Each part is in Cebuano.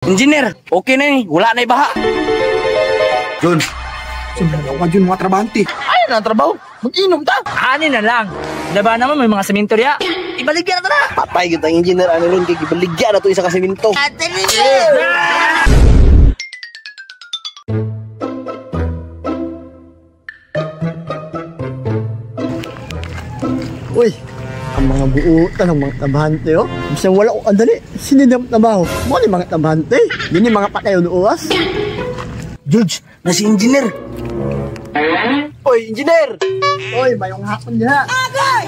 Engineer, okay na eh. Wala na ibaha. Jun. Sumalaw ka dyan mga trabante. Ay na trabaho. Mag-inom ta. Ani na lang. Diba naman may mga semento riya. Ibaligyan na ta na. Patay gyud ang engineer ano ron kay gibaligya na to isa ka semento. Uy, ang mga buutan ng mga tabante, oh. Bisan wala ko kadali, sinidam trabaho. Mo ni mga tabante. Yun yung mga patay ng oras. George, na si engineer. Oy, engineer. Uy, mayong hapon diha.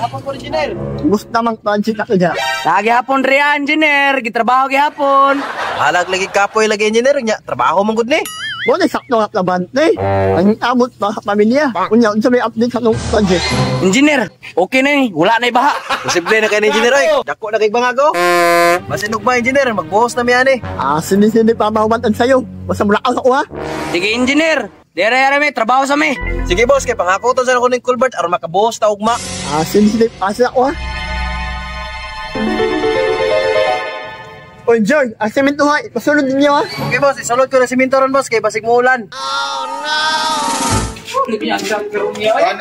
Hapon ko engineer. Gusto mang transit ako diha. Lagi hapon riya, engineer. Gitrabaho gihapon. Halag lagi kapoy lagi engineer nya. Trabaho man gud ni. Mo ni sakto nga tabante. Ang abot pa sa pamilya. Unya, unsa may update sa nung transit? Engineer, okay na eh. Wala na ibaha. Posible na kay ni engineer oy. Dako na kay bangago. Masinog ba engineer, magbuhos na mi ani. Ah, sini-sini pa mahumantan sa'yo. Basta mula ako ha. Sige, engineer. Dere yara mi, trabaho sa mi. Sige boss, kay pangakoton sa ko ning culvert aron makabuhos ta ugma. Ah, sini-sini pa ako ha. Oy, John, ang semento ha. Pasunod ninyo ha. Okay boss, isulod ko na simento ron boss kay basig muulan. Ano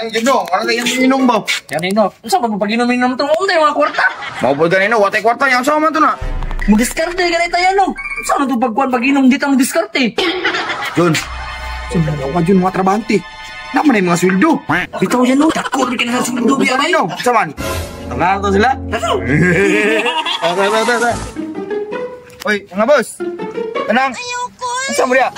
yung no? Ano kayong inom ba? Yan ino. Unsa ba pag-inom-inom to? Unsa yung mga kwarta? Maupod ganino, watay kwarta niya. Saan man to na? Mudiskarte ganito yan no. Unsa man to pagkuan pag-inom dito mo diskarte? Jun. Sumalaw ka dyan mga trabante. Naman na yung mga sweldo. Bitaw yan no. Dako rin ka na sa sundo biya bay. Ano? Saan man? Tanggal to sila? Okay, okay, okay. Oy, mga boss. Tanang. Saan mo riya?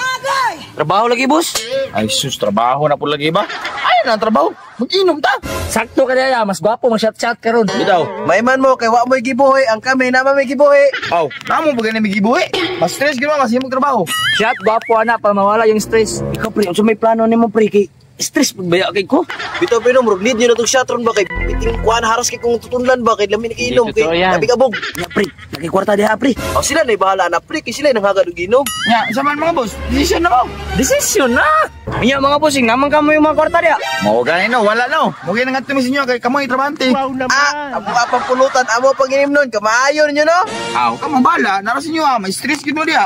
Trabaho lagi, boss. Ay sus, trabaho na po lagi ba? Ay na trabaho. Mag-inom ta. Sakto ka diya, mas gwapo mag shot-shot karon. Bitaw. Mayman mo kay wa mo'y gibuhi, ang kami na may gibuhi. Aw, namo ba gani magibuhi? Mas stress gyud mas himog trabaho. Shot gwapo ana para mawala yung stress. Ikaw, pre, unsa may plano nimo, pre? Kay stress pagbaya kay ko. Bitaw pero murag need nyo na tong shot ron ba kay biting kuan haras kay kung tutunlan ba kay lami ni kainom kay labi kabog. Nya, pre, lagi kwarta diha, pre. Aw sila na bahala na pre kay sila nang hagad og inom. Nya, sa man mga boss, decision na mo. Desisyon na. Nya, mga bossing, naman kamo yung mga kwarta diha. Mao gani no, wala no. Mo gani ngadto mi sa inyo kay kamo trabante. Ah, amo pa pulutan, amo pag inom nun, kamaayo ninyo no. Aw, kamo bala, nara sa inyo ah, may stress gyud mo diha.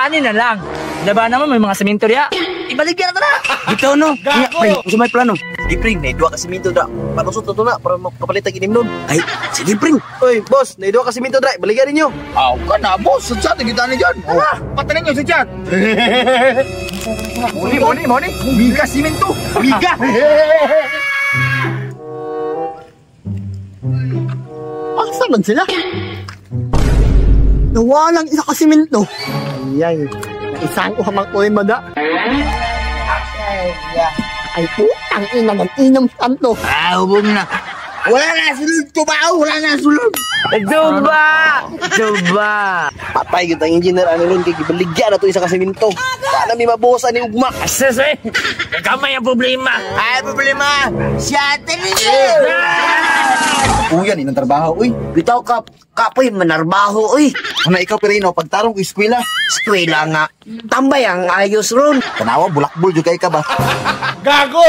Ani na lang. Diba naman may mga semento riya. Ibaligyan na ta na. Bitaw no. Nya, pre, unsa may plano? Sige pre, naidwa ka simento dra. Palusot na to na para makapalit ang inom nun. Ay, sige, pre. Oy, boss, naidwa ka simento dra, baligyan ninyo. Aw, ka na boss, sa chat kita ni diyan. Oh, patanin niyo sa chat. Moni, moni, moni. Biga simento. Biga. Asa man sila? Nawalang isa ka simento. Ayay, naisang ko hamang uy mada. Ay putang ina ng inom santo. Ah, hubog na. Wala na sulod ko ba? Wala na sulod. Duba! Duba! Patay gyud ang engineer ano ron kay gibaligya na to isa ka simento. Wa na mi mabuhos ani ugma. Asas eh. Kamay ang problema. Ay, problema. Siya ninyo. Kuya ni ng trabaho, uy. Bitaw ka, kapoy, manarbaho, uy. Ano ikaw Perino, pagtarong ko eskwela. Eskwela nga. Tambay ang ayos ron. Tanawa bulakbol jud kay ka ba? Gago.